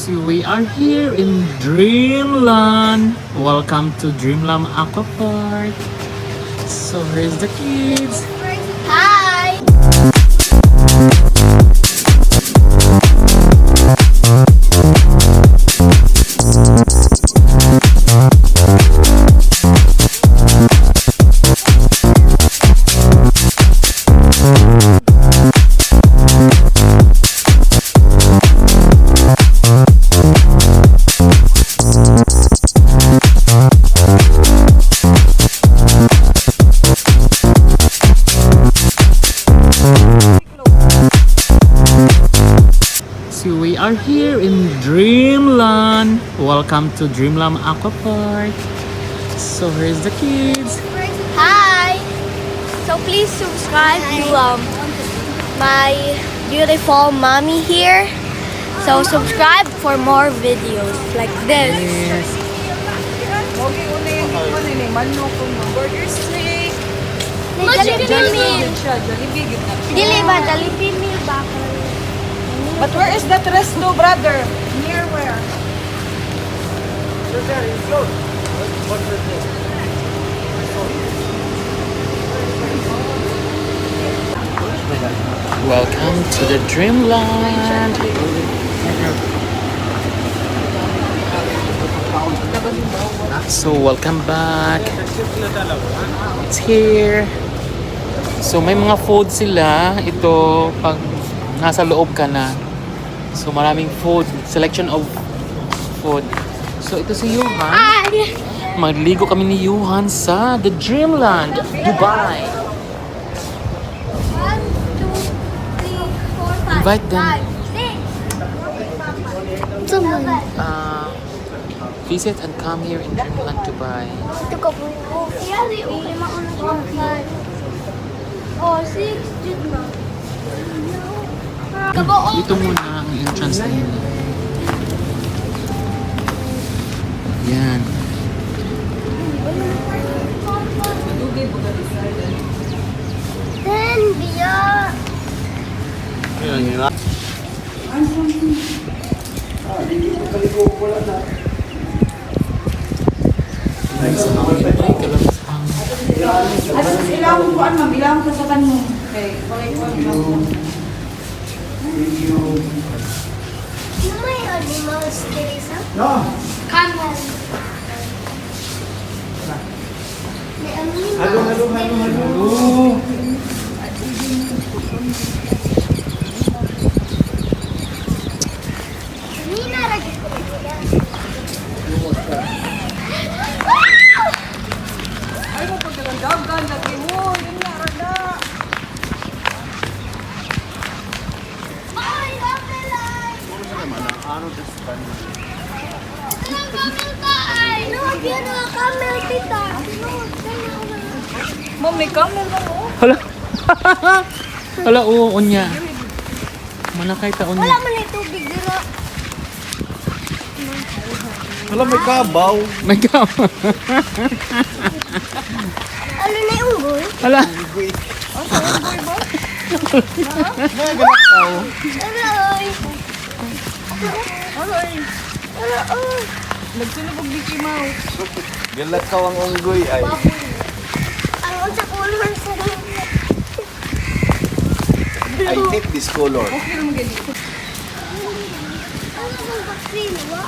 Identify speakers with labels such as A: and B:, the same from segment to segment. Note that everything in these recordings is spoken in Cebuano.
A: So we are here in Dreamland. Welcome to Dreamland Aqua Park. So here's the kids.
B: Hi!
A: So we are here in Dreamland. Welcome to Dreamland Aqua Park. So here's the kids.
B: Hi! So please subscribe to my beautiful mommy here. So subscribe for more videos like this.
A: Yes.
C: Okay, una yung ano ni manok ko mo. Burger steak.
B: Jollibee meal.
C: Siya, Jollibee gyud na siya.
B: Dili ba Jollibee meal ba?
C: But where is that resto, brother? Near where?
A: Welcome to the Dreamland. So welcome back. It's here. So may mga food sila. Ito pag nasa loob ka na. So maraming food, selection of food. So ito si Johan.
B: Hi!
A: Magligo kami ni Johan sa The Dreamland, Dubai.
B: 1, 2, 3, 4, 5.
A: Invite them.
B: 5, 6, 7.
A: Visit and come here in Dreamland, Dubai.
B: Ito ka po. Oh, 6, jud na. Kabuo.
A: Dito muna ang entrance nila. Yan.
B: Then, biya.
A: Ay, kalamas ang
C: As ilang kuan ma'am, ilang pasakan mo. Okay, walay kuan ma'am.
B: Ano may animals, Teresa? No. Camel. May animals.
D: Hello, hello, hello, hello.
A: Oh!
B: Nina, lagi ko.
C: Ay mo pagdagandagan lagi mo, yun na rada.
B: Ay, camel ay. Ito lang camel ka ay. No, yun ang camel, tita. No, camel.
C: Ma'am, may camel ba mo?
A: Hala! Hala, oo, unya. Manakay ta unya.
B: Wala man ay tubig dira.
D: Wala, may kabaw.
A: May kama.
B: Ano na yung unggoy?
A: Hala!
B: Ano ay?
C: Aroy,
B: Ano ay?
C: nagsunog og Mickey Mouse.
D: Galakaw ang unggoy ay.
B: Ang unsa color sa
D: I hate this color.
C: Okay ra mo gani.
B: Ano bang vaccine? Wa?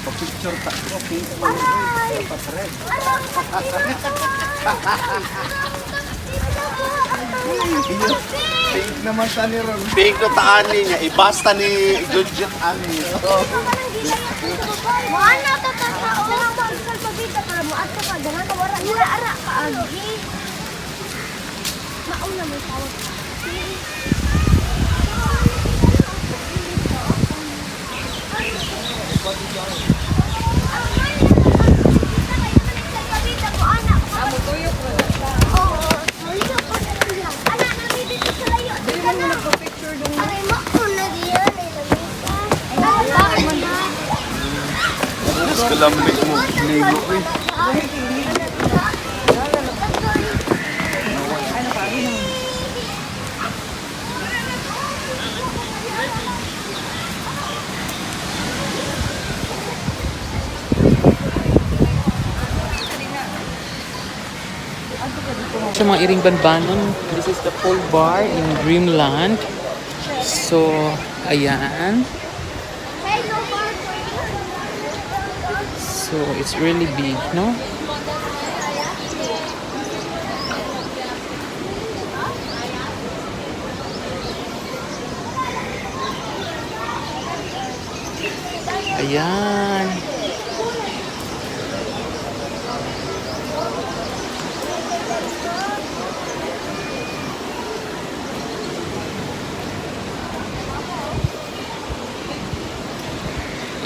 D: Pa-picture ta. Okay.
B: Aray! Ano ang vaccine na to?
D: Pink naman ta ni Ron. Pink na taani niya. Ibasta ni Jujit ani.
B: Wala ka ka tao. Salpabida para mo at ka dala ka wala nila ara kaagi. Mauna mo tawag.
C: Amo tuyok ra. Dili man mo nagpa-picture dong.
B: Aray mo, una diyan, ay lamisa. Ay,
D: Diyos ko lamig mo. Ligo eh.
A: Sa mga iring banbanon, this is the pool bar in Dreamland. So, ayan.
B: Hey, no bar for you.
A: So, it's really big, no? Ayan.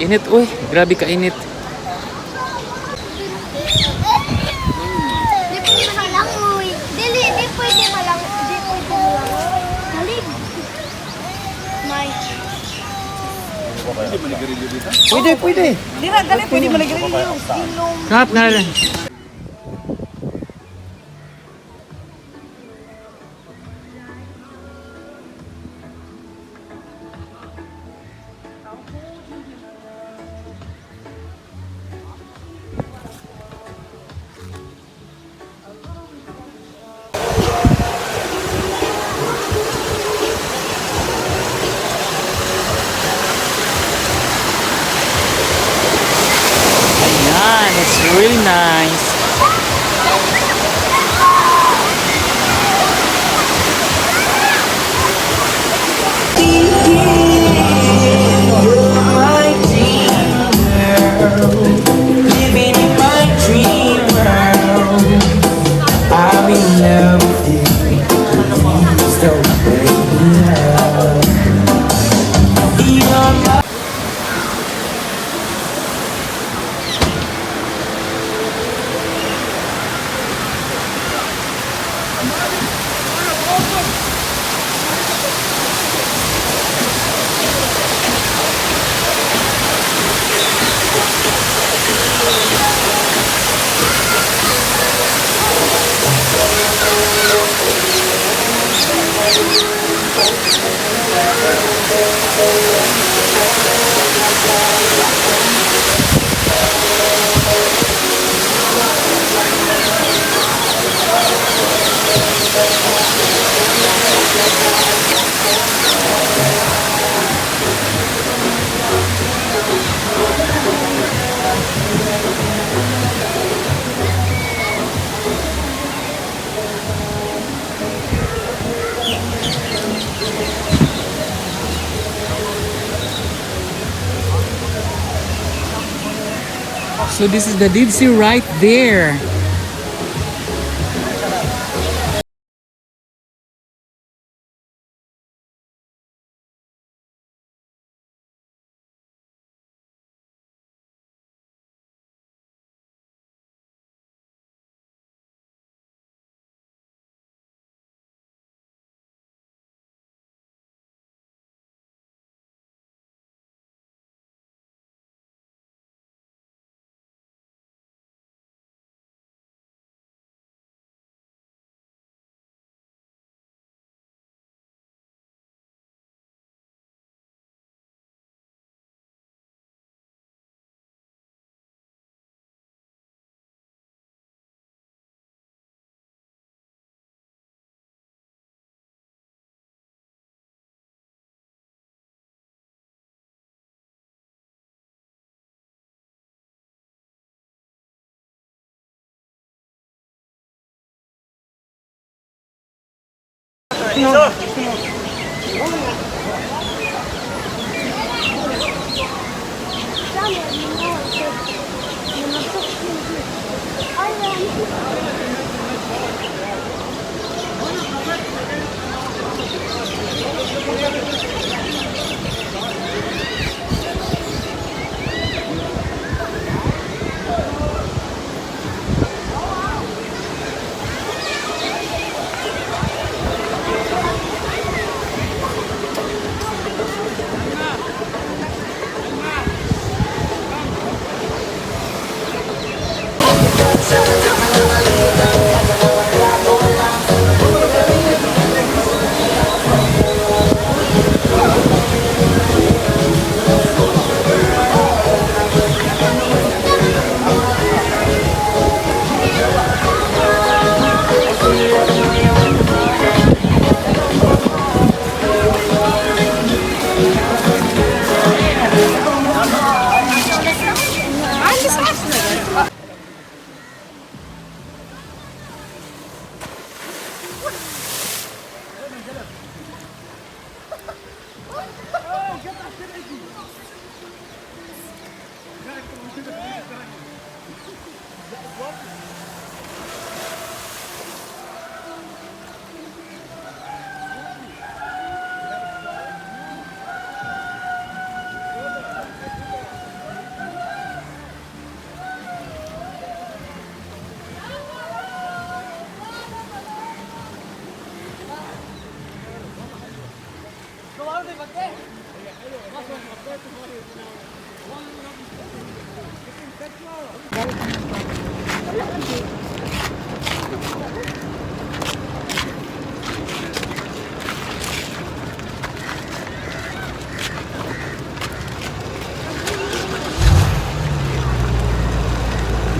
A: Init, uy. Grabe ka init.
B: Di pwede malangoy. Dili, di pwede malang, di pwede malangoy. Halig. May.
D: Pwede, pwede.
C: Dira gali pwede maligrilyo. Inom.
A: Kap na lang. Ayan, it's really nice.
E: Living in my dream world. I'm in love with you. Please don't break me up. You're my
A: So this is the Dead Sea right there.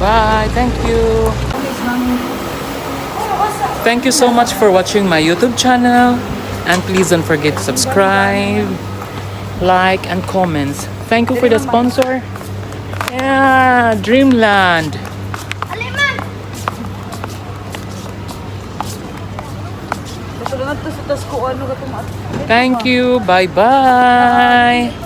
A: Bye. Thank you. Thank you so much for watching my YouTube channel. And please don't forget to subscribe, like, and comment. Thank you for the sponsor. Yeah, Dreamland.
B: Aliman!
C: Kasunod to sa tas ko ano katong
A: Thank you. Bye bye.